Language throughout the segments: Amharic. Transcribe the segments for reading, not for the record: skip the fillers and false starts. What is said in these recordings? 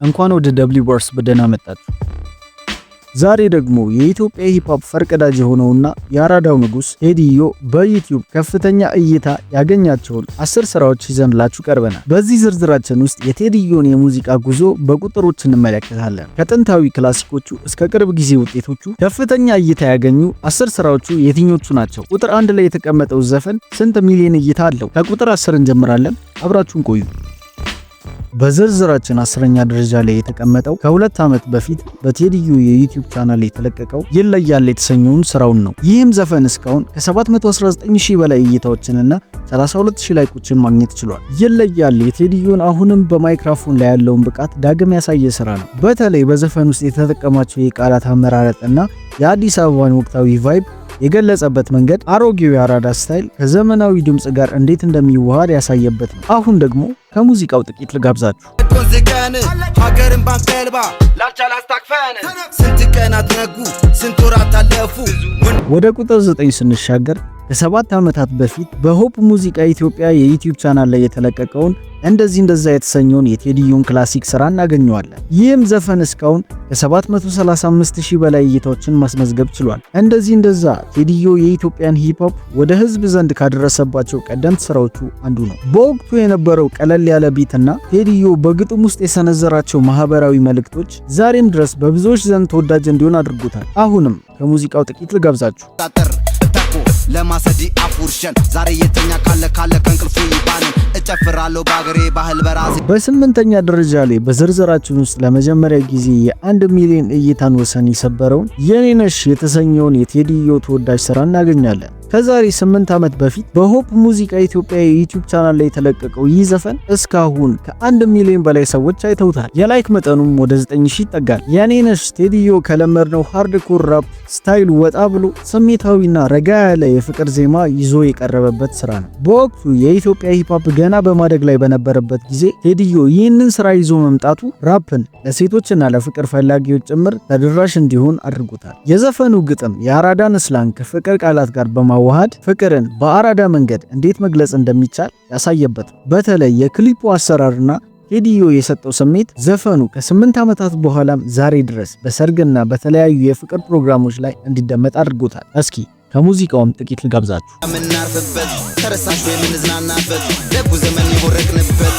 እንኳን ወደ ደብሊው ባርስ በደህና መጣችሁ። ዛሬ ደግሞ የኢትዮጵያ hip hop ፈርቀዳጅ የሆነውና የአራዳው ንጉሥ ቴዲዮ በዩቲዩብ ከፍተኛ እይታ ያገኛቸውን 10 ስራዎች ይዘንላችሁ ቀርበናል። በዚህ ዝርዝራችን ውስጥ የቴዲዮን የሙዚቃ ጉዞ በቁጥሮች እንመለከታለን። ከጥንታዊ ክላሲኮቹ እስከ ቅርብ ጊዜ ውጤቶቹ ከፍተኛ እይታ ያገኙ 10 ስራዎቹ የትኞቹ ናቸው? ቁጥር 1 ላይ የተቀመጠው ዘፈን ስንት ሚሊዮን እይታ አለው? ከቁጥር 10 እንጀምራለን። አብራችሁን ቆዩ። በዝርዝራችን 10ኛ ደረጃ ላይ የተቀመጠው ከ2 ዓመት በፊት በቴዲዮ የዩቲዩብ ቻናል የተለቀቀው ይለያል የተሰኘውን ስራውን ነው። ይህም ዘፈን እስካሁን ከ719 ሺህ በላይ እይታዎችንና 32 ሺህ like ኦችን ማግኘት ችሏል። ይለያል የቴዲዮን አሁንም በማይክሮፎን ላይ ያለውን ብቃት ዳግም ያሳየ ስራ ነው። በተለይ በዘፈን ውስጥ የተጠቀማቸው የቃላት አመራረጥና የአዲስ አበባን ወቅታዊ vibe የገለጸበት መንገድ አሮጌው የአራዳ style ከዘመናዊ ድምፅ ጋር እንዴት እንደሚዋሃድ ያሳየበት ነው። አሁን ደግሞ ከሙዚቃው ጥቂት ልጋብዛችሁ። ቀን ሀገርን ባንቀልባ ላልቻል አስታክፈን ስንት ቀናት ነጉ፣ ስንት ወራት አለፉ። ወደ ቁጥር 9 ስንሻገር ከ7 ዓመታት በፊት በሆፕ ሙዚቃ ኢትዮጵያ የዩቲዩብ ቻናል ላይ የተለቀቀውን እንደዚህ እንደዛ የተሰኘውን የቴዲዮን classic ስራ እናገኘዋለን። ይህም ዘፈን እስካሁን ከ735 ሺህ በላይ እይታዎችን ማስመዝገብ ችሏል። እንደዚህ እንደዛ ቴዲዮ የኢትዮጵያን hip hop ወደ ህዝብ ዘንድ ካደረሰባቸው ቀደምት ስራዎቹ አንዱ ነው። በወቅቱ የነበረው ቀለል ያለ beat ና ቴዲዮ በግጥም ውስጥ የሰነዘራቸው ማህበራዊ መልእክቶች ዛሬም ድረስ በብዙዎች ዘንድ ተወዳጅ እንዲሆን አድርጎታል። አሁንም ከሙዚቃው ጥቂት ልጋብዛችሁ። ለማሰዲ አፉርሸን ዛሬ የተኛ ካለ ካለ ከእንቅልፉ ይባንን እጨፍራለሁ በአገሬ ባህል በራሴ። በስምንተኛ ደረጃ ላይ በዝርዝራችን ውስጥ ለመጀመሪያ ጊዜ የ1 ሚሊዮን እይታን ወሰን የሰበረውን የኔነሽ የተሰኘውን የቴዲዮ ተወዳጅ ስራ እናገኛለን። ከዛሬ 8 ዓመት በፊት በሆፕ ሙዚቃ ኢትዮጵያ የዩቲዩብ ቻናል ላይ የተለቀቀው ይህ ዘፈን እስካሁን ከ1 ሚሊዮን በላይ ሰዎች አይተውታል። የ like መጠኑም ወደ 9000 ይጠጋል። የኔነሽ ቴዲዮ ከለመድነው hardcore rap style ወጣ ብሎ ስሜታዊና ረጋ ያለ የፍቅር ዜማ ይዞ የቀረበበት ስራ ነው። በወቅቱ የኢትዮጵያ hip hop ገና በማደግ ላይ በነበረበት ጊዜ ቴዲዮ ይህንን ስራ ይዞ መምጣቱ ራፕን ለሴቶችና ለፍቅር ፈላጊዎች ጭምር ተደራሽ እንዲሆን አድርጎታል። የዘፈኑ ግጥም የአራዳን slang ከፍቅር ቃላት ጋር በማዋሃድ ፍቅርን በአራዳ መንገድ እንዴት መግለጽ እንደሚቻል ያሳየበት። በተለይ የክሊፑ አሰራርና ቴዲዮ የሰጠው ስሜት ዘፈኑ ከ8 ዓመታት በኋላም ዛሬ ድረስ በሰርግና በተለያዩ የፍቅር ፕሮግራሞች ላይ እንዲደመጥ አድርጎታል። እስኪ ከሙዚቃውም ጥቂት ልጋብዛችሁ። የምናርፍበት ተረሳሽ የምንዝናናበት ደጉ ዘመን የቦረቅንበት።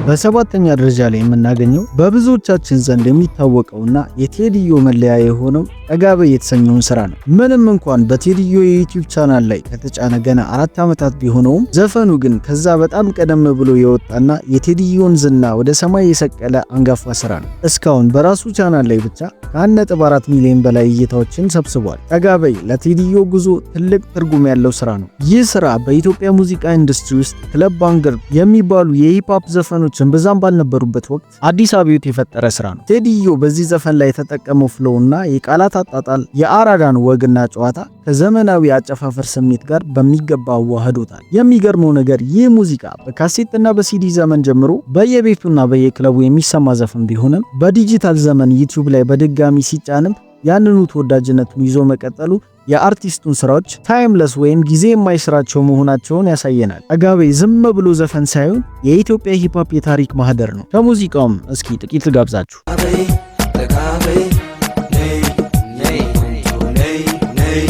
በሰባተኛ ደረጃ ላይ የምናገኘው በብዙዎቻችን ዘንድ የሚታወቀውና የቴዲዮ መለያ የሆነው ጠጋበይ የተሰኘውን ስራ ነው። ምንም እንኳን በቴዲዮ የዩቲዩብ ቻናል ላይ ከተጫነ ገና 4 ዓመታት ቢሆነውም ዘፈኑ ግን ከዛ በጣም ቀደም ብሎ የወጣና የቴዲዮን ዝና ወደ ሰማይ የሰቀለ አንጋፋ ስራ ነው። እስካሁን በራሱ ቻናል ላይ ብቻ ከ1.4 ሚሊዮን በላይ እይታዎችን ሰብስቧል። ጠጋበይ ለቴዲዮ ጉዞ ትልቅ ትርጉም ያለው ስራ ነው። ይህ ስራ በኢትዮጵያ ሙዚቃ ኢንዱስትሪ ውስጥ club banger የሚባሉ የ hip hop ዘፈኖች እምብዛም ባልነበሩበት ወቅት አዲስ አብዮት የፈጠረ ስራ ነው። ቴዲዮ በዚህ ዘፈን ላይ የተጠቀመው flow እና የቃላት አጣጣል የአራዳን ወግና ጨዋታ ከዘመናዊ አጨፋፈር ስሜት ጋር በሚገባ አዋህዶታል። የሚገርመው ነገር ይህ ሙዚቃ በካሴትና በሲዲ ዘመን ጀምሮ በየቤቱና በየክለቡ የሚሰማ ዘፈን ቢሆንም በዲጂታል ዘመን ዩቲዩብ ላይ በድጋሚ ሲጫንም ያንኑ ተወዳጅነቱን ይዞ መቀጠሉ የአርቲስቱን ስራዎች timeless ወይም ጊዜ የማይሽራቸው መሆናቸውን ያሳየናል። ጠጋበይ ዝም ብሎ ዘፈን ሳይሆን የኢትዮጵያ hip hop የታሪክ ማህደር ነው። ከሙዚቃውም እስኪ ጥቂት ልጋብዛችሁ። ጠጋበይ ነይ ነይ ነይ ነይ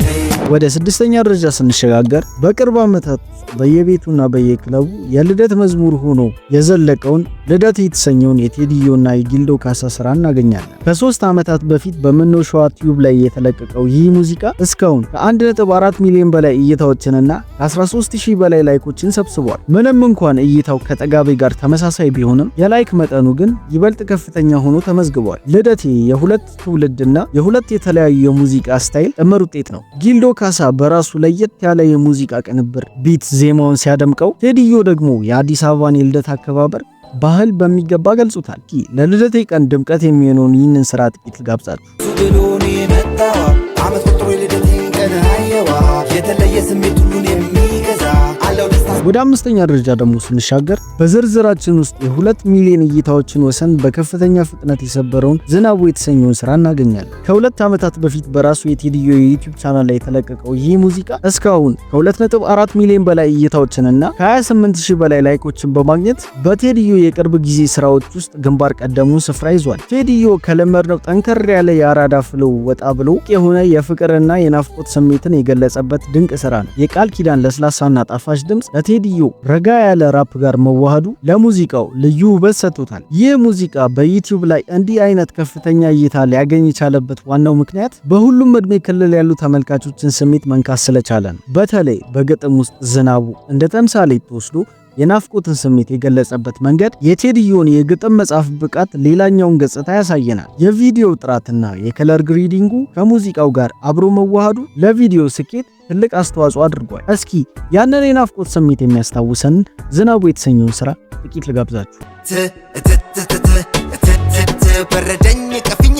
ነይ። ወደ ስድስተኛ ደረጃ ስንሸጋገር በቅርብ ዓመታት ውስጥ በየቤቱና በየክለቡ የልደት መዝሙር ሆኖ የዘለቀውን ልደት የተሰኘውን የቴዲዮና የጊልዶ ካሳ ስራ እናገኛለን። ከ3 ዓመታት በፊት በምነው ሸዋ ቲዩብ ላይ የተለቀቀው ይህ ሙዚቃ እስካሁን ከ1.4 ሚሊዮን በላይ እይታዎችንና ከ13,000 በላይ like ኦችን ሰብስቧል። ምንም እንኳን እይታው ከጠጋቤ ጋር ተመሳሳይ ቢሆንም የ like መጠኑ ግን ይበልጥ ከፍተኛ ሆኖ ተመዝግቧል። ልደቴ የሁለት ትውልድና የሁለት የተለያዩ የሙዚቃ style ጥምር ውጤት ነው። ጊልዶ ካሳ በራሱ ለየት ያለ የሙዚቃ ቅንብር beat ዜማውን ሲያደምቀው፣ ቴዲዮ ደግሞ የአዲስ አበባን የልደት አከባበር ባህል በሚገባ ገልጾታል። ለልደቴ ቀን ድምቀት የሚሆነውን ይህንን ስራ ጥቂት ልጋብዛችሁ። ብሎን የመጣዋ አመት ቆጥሮ የልደቴን ቀን አየዋ የተለየ ስሜት ሁሉን የሚገዛ አለው ደስታ። ወደ አምስተኛ ደረጃ ደግሞ ስንሻገር በዝርዝራችን ውስጥ የ2 ሚሊዮን እይታዎችን ወሰን በከፍተኛ ፍጥነት የሰበረውን ዝናቡ የተሰኘውን ስራ እናገኛለን። ከ2 ዓመታት በፊት በራሱ የቴዲዮ የዩቲዩብ ቻናል ላይ የተለቀቀው ይህ ሙዚቃ እስካሁን ከ2.4 ሚሊዮን በላይ እይታዎችንና ከ28 ሺህ በላይ like ኦችን በማግኘት በቴዲዮ የቅርብ ጊዜ ስራዎች ውስጥ ግንባር ቀደሙን ስፍራ ይዟል። ቴዲዮ ከለመድነው ጠንከር ያለ የአራዳ flow ወጣ ብሎ የሆነ የፍቅርና የናፍቆት ስሜትን የገለጸበት ድንቅ ስራ ነው። የቃል ኪዳን ለስላሳና ጣፋጭ ድምፅ ከቴዲዮ ረጋ ያለ ራፕ ጋር መዋሃዱ ለሙዚቃው ልዩ ውበት ሰጥቶታል። ይህ ሙዚቃ በዩቲዩብ ላይ እንዲህ አይነት ከፍተኛ እይታ ሊያገኝ የቻለበት ዋናው ምክንያት በሁሉም እድሜ ክልል ያሉ ተመልካቾችን ስሜት መንካት ስለቻለ ነው። በተለይ በግጥም ውስጥ ዝናቡ እንደ ተምሳሌት ተወስዶ የናፍቆትን ስሜት የገለጸበት መንገድ የቴዲዮን የግጥም መጻፍ ብቃት ሌላኛውን ገጽታ ያሳየናል። የቪዲዮው ጥራትና የ color grading ኡ ከሙዚቃው ጋር አብሮ መዋሃዱ ለቪዲዮ ስኬት ትልቅ አስተዋጽኦ አድርጓል። እስኪ ያንን የናፍቆት ስሜት የሚያስታውሰን ዝናቡ የተሰኘውን ስራ ጥቂት ልጋብዛችሁ። በረደኝ ቀፍኝ።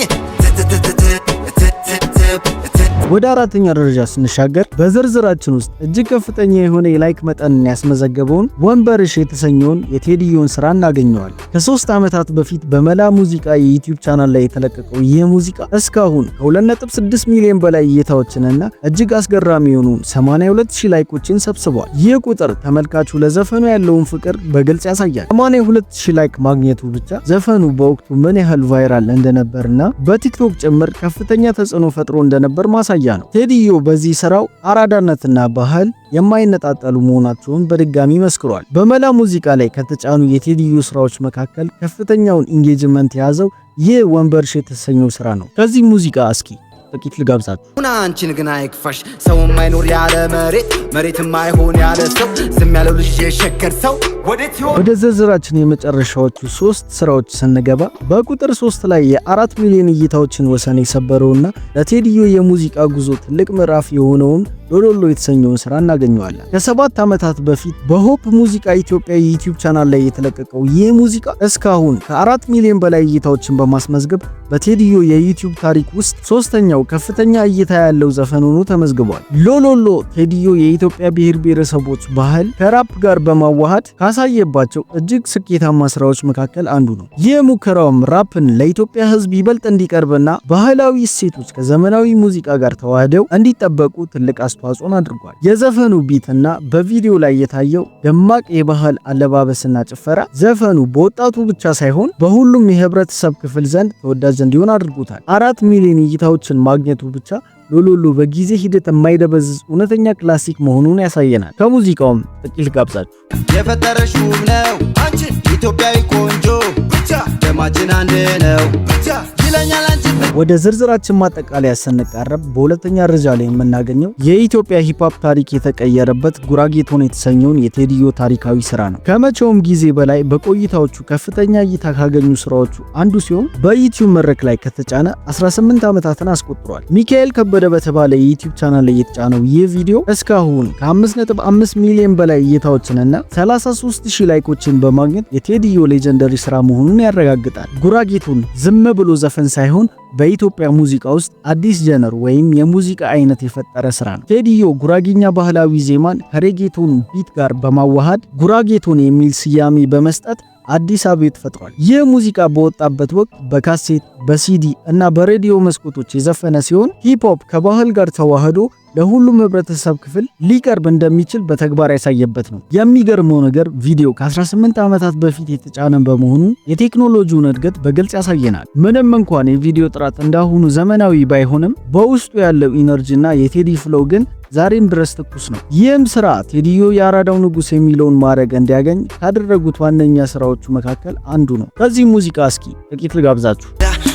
ወደ አራተኛ ደረጃ ስንሻገር በዝርዝራችን ውስጥ እጅግ ከፍተኛ የሆነ የ like መጠንን ያስመዘገበውን ወንበርሽ የተሰኘውን የቴዲዮን ስራ እናገኘዋለን። ከ3 ዓመታት በፊት በመላ ሙዚቃ የዩቲዩብ ቻናል ላይ የተለቀቀው ይህ ሙዚቃ እስካሁን ከ2.6 ሚሊዮን በላይ እይታዎችንና እጅግ አስገራሚ የሆኑ 82,000 like ኦችን ሰብስቧል። ይህ ቁጥር ተመልካቹ ለዘፈኑ ያለውን ፍቅር በግልጽ ያሳያል። 82,000 like ማግኘቱ ብቻ ዘፈኑ በወቅቱ ምን ያህል viral እንደነበርና በቲክቶክ ጭምር ከፍተኛ ተጽዕኖ ፈጥሮ እንደነበር ማሳያ ነው። ቴዲዮ በዚህ ስራው አራዳነትና ባህል የማይነጣጠሉ መሆናቸውን በድጋሚ መስክሯል። በመላ ሙዚቃ ላይ ከተጫኑ የቴዲዮ ስራዎች መካከል ከፍተኛውን engagement የያዘው ይህ ወንበርሽ የተሰኘው ስራ ነው። ከዚህ ሙዚቃ እስኪ ጥቂት ልጋብዛችሁ። አንቺን ግን አይክፋሽ፣ ሰው የማይኖር ያለ መሬት፣ መሬት የማይሆን ያለ ሰው፣ ዝም ያለው ልጅ የሸገር ሰው ወዴት ይሆን? ወደ ዝርዝራችን የመጨረሻዎቹ ሶስት ስራዎች ስንገባ በቁጥር 3 ላይ የ4 ሚሊዮን እይታዎችን ወሰን የሰበረውና ለቴዲዮ የሙዚቃ ጉዞ ትልቅ ምዕራፍ የሆነውን ሎሎሎ የተሰኘውን ስራ እናገኘዋለን። ከ7 ዓመታት በፊት በሆፕ ሙዚቃ ኢትዮጵያ የዩቲዩብ ቻናል ላይ የተለቀቀው ይህ ሙዚቃ እስካሁን ከ4 ሚሊዮን በላይ እይታዎችን በማስመዝገብ በቴዲዮ የዩቲዩብ ታሪክ ውስጥ ሶስተኛው ከፍተኛ እይታ ያለው ዘፈን ሆኖ ተመዝግቧል። ሎሎሎ ቴዲዮ የኢትዮጵያ ብሔር ብሔረሰቦች ባህል ከራፕ ጋር በማዋሃድ ካሳየባቸው እጅግ ስኬታማ ስራዎች መካከል አንዱ ነው። ይህ ሙከራውም ራፕን ለኢትዮጵያ ሕዝብ ይበልጥ እንዲቀርብና ባህላዊ እሴቶች ከዘመናዊ ሙዚቃ ጋር ተዋህደው እንዲጠበቁ ትልቅ አስተዋጽኦን አድርጓል። የዘፈኑ beat እና በቪዲዮ ላይ የታየው ደማቅ የባህል አለባበስና ጭፈራ ዘፈኑ በወጣቱ ብቻ ሳይሆን በሁሉም የህብረተሰብ ክፍል ዘንድ ተወዳጅ እንዲሆን አድርጎታል። 4 ሚሊዮን እይታዎችን ማግኘቱ ብቻ ሎሎሎ በጊዜ ሂደት የማይደበዝዝ እውነተኛ classic መሆኑን ያሳየናል። ከሙዚቃውም ጥቂት ልጋብዛችሁ። የፈጠረሽ ውብ ነው አንቺ ኢትዮጵያዊ ቆንጆ፣ ብቻ ደማችን አንድ ነው ብቻ ይለኛል አንቺ። ወደ ዝርዝራችን ማጠቃለያ ስንቃረብ በሁለተኛ ደረጃ ላይ የምናገኘው የኢትዮጵያ hip hop ታሪክ የተቀየረበት ጉራጌቶን የተሰኘውን የቴዲዮ ታሪካዊ ስራ ነው። ከመቼውም ጊዜ በላይ በቆይታዎቹ ከፍተኛ እይታ ካገኙ ስራዎቹ አንዱ ሲሆን በዩቲዩብ መድረክ ላይ ከተጫነ 18 ዓመታትን አስቆጥሯል። ሚካኤል ከበደ በተባለ የዩቲዩብ ቻናል ላይ የተጫነው ይህ ቪዲዮ እስካሁን ከ5.5 ሚሊዮን በላይ እይታዎችንና 33,000 like ኦችን በማግኘት የቴዲዮ legendary ስራ መሆኑን ያረጋግጣል። ጉራጌቶን ዝም ብሎ ዘፈን ሳይሆን በኢትዮጵያ ሙዚቃ ውስጥ አዲስ genre ወይም የሙዚቃ አይነት የፈጠረ ስራ ነው። ቴዲዮ ጉራጌኛ ባህላዊ ዜማን ከ reggaeton beat ጋር በማዋሃድ ጉራጌቶን የሚል ስያሜ በመስጠት አዲስ አብዮት ፈጥሯል። ይህ ሙዚቃ በወጣበት ወቅት በካሴት፣ በሲዲ እና በሬዲዮ መስኮቶች የዘፈነ ሲሆን hip hop ከባህል ጋር ተዋህዶ ለሁሉም ህብረተሰብ ክፍል ሊቀርብ እንደሚችል በተግባር ያሳየበት ነው። የሚገርመው ነገር ቪዲዮ ከ18 ዓመታት በፊት የተጫነ በመሆኑ የቴክኖሎጂውን እድገት በግልጽ ያሳየናል። ምንም እንኳን የቪዲዮ ጥራት እንዳሁኑ ዘመናዊ ባይሆንም በውስጡ ያለው energy እና የቴዲ flow ግን ዛሬም ድረስ ትኩስ ነው። ይህም ስራ ቴዲዮ የአራዳው ንጉሥ የሚለውን ማዕረግ እንዲያገኝ ካደረጉት ዋነኛ ስራዎቹ መካከል አንዱ ነው። ከዚህ ሙዚቃ እስኪ ጥቂት ልጋብዛችሁ።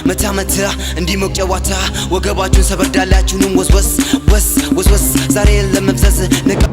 መታ መታ እንዲሞቅ ጨዋታ፣ ወገባችሁን ሰበርዳላችሁንም ወስወስ ወስ ወስወስ፣ ዛሬ ለመፍሰስ።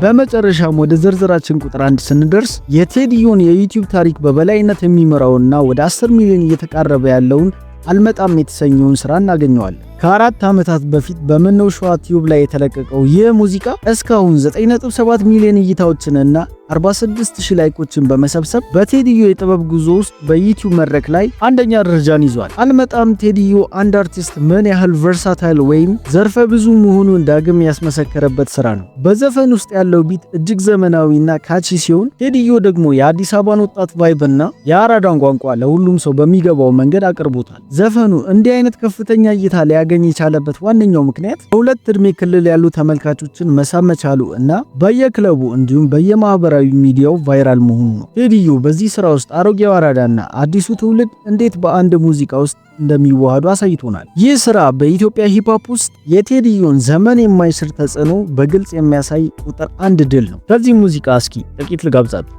በመጨረሻም ወደ ዝርዝራችን ቁጥር አንድ ስንደርስ የቴዲዮን የዩቲዩብ ታሪክ በበላይነት የሚመራውና ወደ 10 ሚሊዮን እየተቃረበ ያለውን አልመጣም የተሰኘውን ስራ እናገኘዋለን። ከ4 ዓመታት በፊት በምነው ሸዋ ቲዩብ ላይ የተለቀቀው ይህ ሙዚቃ እስካሁን 9.7 ሚሊዮን እይታዎችንና 46,000 like ኦችን በመሰብሰብ በቴዲዮ የጥበብ ጉዞ ውስጥ በዩቲዩብ መድረክ ላይ አንደኛ ደረጃን ይዟል። አልመጣም ቴዲዮ አንድ አርቲስት ምን ያህል versatile ወይም ዘርፈ ብዙ መሆኑን ዳግም ያስመሰከረበት ስራ ነው። በዘፈን ውስጥ ያለው beat እጅግ ዘመናዊና catchy ሲሆን፣ ቴዲዮ ደግሞ የአዲስ አበባን ወጣት vibe እና የአራዳን ቋንቋ ለሁሉም ሰው በሚገባው መንገድ አቅርቦታል። ዘፈኑ እንዲህ አይነት ከፍተኛ እይታ ሊያገኝ የቻለበት ዋነኛው ምክንያት በሁለት ዕድሜ ክልል ያሉ ተመልካቾችን መሳብ መቻሉ እና በየክለቡ እንዲሁም በየማህበራዊ ሚዲያው viral መሆኑ ነው። ቴዲዮ በዚህ ስራ ውስጥ አሮጌው አራዳና አዲሱ ትውልድ እንዴት በአንድ ሙዚቃ ውስጥ እንደሚዋሃዱ አሳይቶናል። ይህ ስራ በኢትዮጵያ hip hop ውስጥ የቴዲዮን ዘመን የማይሽር ተጽዕኖ በግልጽ የሚያሳይ ቁጥር አንድ ድል ነው። ከዚህ ሙዚቃ እስኪ ጥቂት ልጋብዛችሁ።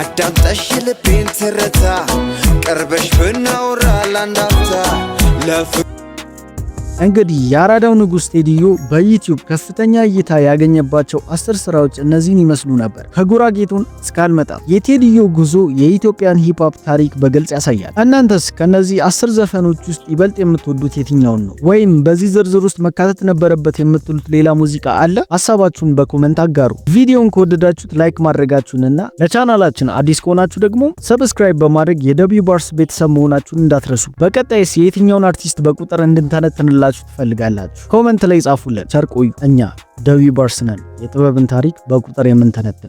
አዳምጠሽ ልቤን ትርታ፣ ቀርበሽ ብናወራ ላንዳፍታ ለፍ እንግዲህ የአራዳው ንጉሥ ቴዲዮ በዩቲዩብ ከፍተኛ እይታ ያገኘባቸው 10 ስራዎች እነዚህን ይመስሉ ነበር። ከጉራጌቶን እስከ አልመጣም የቴዲዮ ጉዞ የኢትዮጵያን hip hop ታሪክ በግልጽ ያሳያል። እናንተስ ከነዚህ 10 ዘፈኖች ውስጥ ይበልጥ የምትወዱት የትኛውን ነው? ወይም በዚህ ዝርዝር ውስጥ መካተት ነበረበት የምትሉት ሌላ ሙዚቃ አለ? ሀሳባችሁን በ comment አጋሩ። ቪዲዮን ከወደዳችሁት like ማድረጋችሁንና ለቻናላችን አዲስ ከሆናችሁ ደግሞ subscribe በማድረግ የደቢው ባርስ ቤተሰብ መሆናችሁን እንዳትረሱ። በቀጣይስ የየትኛውን አርቲስት በቁጥር እንድንተነትንላችሁ ትፈልጋላችሁ? Comment ላይ ጻፉልን። ቸር ቆዩ። እኛ ደቢው ባርስ ነን፣ የጥበብን ታሪክ በቁጥር የምንተነትን።